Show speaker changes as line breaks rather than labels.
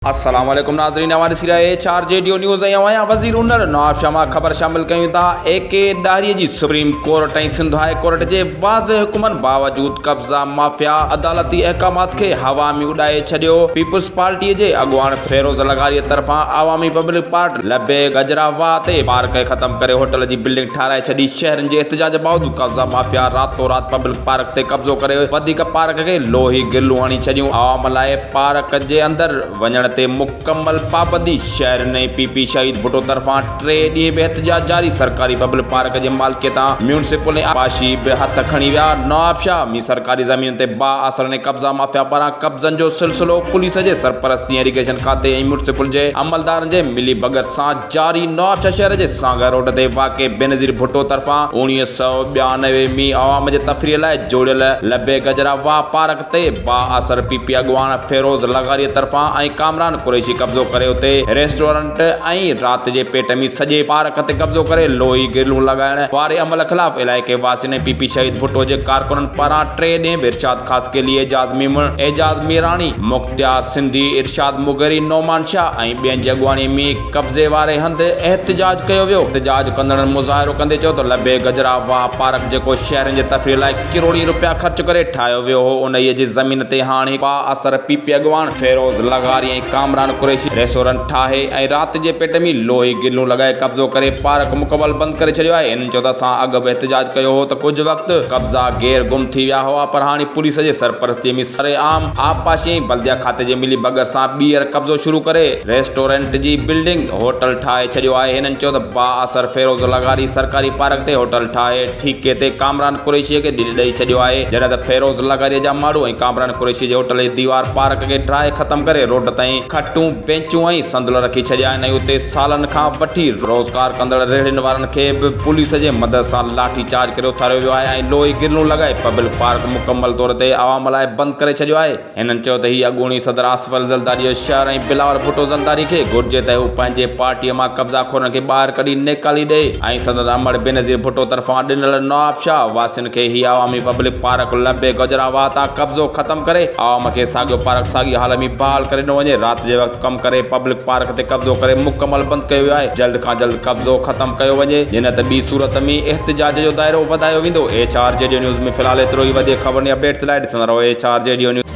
السلام عليڪم ناظرين اوهان ڏسي رهيا H R G D news ۽ اوهان وزير انڙ نواب مان خبر شامل ڪيون ٿا اي ڪي ڏاهري جي supreme court ۽ Sindh high court جي واضح حڪمن باوجود قبضا مافيا عدالتي احڪامات کي هوا ۾ اڏائي ڇڏيو پيپلز پارٽي جي اڳواڻ فيروز لغاري طرفان عوامي پبلڪ پارٽ لبي گجرا واهه تي پارڪ ختم ڪري هوٽل جي بلڊنگ ٺاهرائي ڇڏي شهرين جي احتجاج باوجود قبضا مافيا راتو رات پبلڪ پارڪ تي قبضو ڪري وڌيڪ پارڪ کي لوهي گرلون هڻي ڇڏيون عوام لاء پارڪ جي اندر وڃڻ تي مڪمل پابندي، شهرين ۽ پي پي شهيد ڀٽو طرفان ٽي ڏينهن به احتجاج جاري، سرڪاري پبلڪ پارڪ جي مالڪي تان ميونسپل ۽ آبپاشي به هٿ کڻي ويا، نوابشاهه ۾ سرڪاري زمينن تي بااثرن ۽ قبضا مافيا پاران قبضن جو سلسلو پوليس جي سرپرستي ۽ ايريگيشن کاتي ۽ ميونسپل جي عملدارن جي ملي ڀڳت سان جاري، نوابشاهه شهر جي سانگهڙ روڊ تي واقع بينظير ڀٽو طرفان 1992 ۾ عوام جي تفريح لاء جوڙيل لبي گجرا واهه پارڪ تي بااثر پي پي اڳواڻ فيروز لغاري طرفان ۽ ڪامران قريشي قبضو ڪري اتي ريسٽورنٽ ۽ رات جي پيٽ ۾ سڄي پارڪ تي قبضو ڪري لوهي گرلون لڳائڻ واري عمل خلاف علائقي واسين ۽ پي پي شهيد ڀٽو جي ڪارڪنن پاران ٽي ڏينهن به ارشاد خاصخيلي، اعجاز ميمڻ، اعجاز ميراڻي، مختيار سنڌي، ارشاد مغيري، نعمان شاهه ۽ ٻين جي اڳواڻي ۾ قبضي واري هنڌ احتجاج ڪيو ويو. احتجاج ڪندڙن مظاهرو ڪندي چيو ته لبي گجرا واهه پارڪ جيڪو شهرين جي تفريح لاء ڪروڙين رپيا خرچ ڪري ٺاهيو ويو هو انهيء جي زمين تي هاڻ هڪ بااثر پي پي اڳواڻ فيروز لغاري ۽ ڪامران قريشي ريسورنٽ ٺاهي ۽ رات جي پيٽ ۾ لوهي گرلون لڳائي قبضو ڪري پارڪ مڪمل بند ڪري ڇڏيو آهي. هنن چيو ته اسان اڳ به احتجاج ڪيو هو ته ڪجهه وقت قبضا گير گم ٿي ويا هئا پر هاڻي پوليس جي سرپرستي ۾ سرعام آبپاشي ۽ بلديا کاتي جي ملي ڀڳت سان ٻيهر قبضو شروع ڪري ريسٽورنٽ جي بلڊنگ هوٽل ٺاهي ڇڏيو آهي. هنن چيو ته بااثر فيروز لغاري سرڪاري پارڪ تي هوٽل ٺاهي ٺيڪي تي ڪامران قريشي کي ڏئي ڇڏيو آهي جڏهن ته فيروز لغاري جا ماڻهو ۽ ڪامران قريشي جي هوٽل جي ديوار پارڪ کي ڊاهي ختم ڪري روڊ تائين کٽون، بينچون ۽ صندل رکي ڇڏيا آهن ۽ اتي سالن کان وٺي روزگار ڪندڙ ريڙهين وارن کي به پوليس جي مدد سان لاٺي چارج ڪري اٿاريو ويو آهي ۽ لوهي گرلون لڳائي پبلڪ پارڪ مڪمل طور تي عوام لاء بند ڪري ڇڏيو آهي. هنن چيو ته هي اڳوڻي صدر آصف علي زرداري جو شهر ۽ بلاول ڀٽو زرداري کي گهرجي ته هو پنهنجي پارٽيء مان قبضا خورن کي ٻاهر ڪڍي نيڪالي ڏئي ۽ سندس امڙ بينظير ڀٽو طرفان ڏنل نوابشاهه واسين کي هي عوامي پبلڪ پارڪ لبي گجرانواهه تان قبضو ختم ڪري عوام کي ساڳيو پارڪ ساڳي حال ۾ بحال ڪري ڏنو وڃي رات جي وقت ڪم ڪري پبلڪ پارڪ تي قبضو ڪري مڪمل بند ڪيو ويو آهي جلد کان جلد قبضو ختم ڪيو وڃي نه ته ٻي صورت ۾ احتجاج جو دائرو وڌايو ويندو H R G D news ۾ في الحال ايترو ئي وڌيڪ خبرن ۽ اپڊيٽس لاء ڏسندا رهو H R G D news.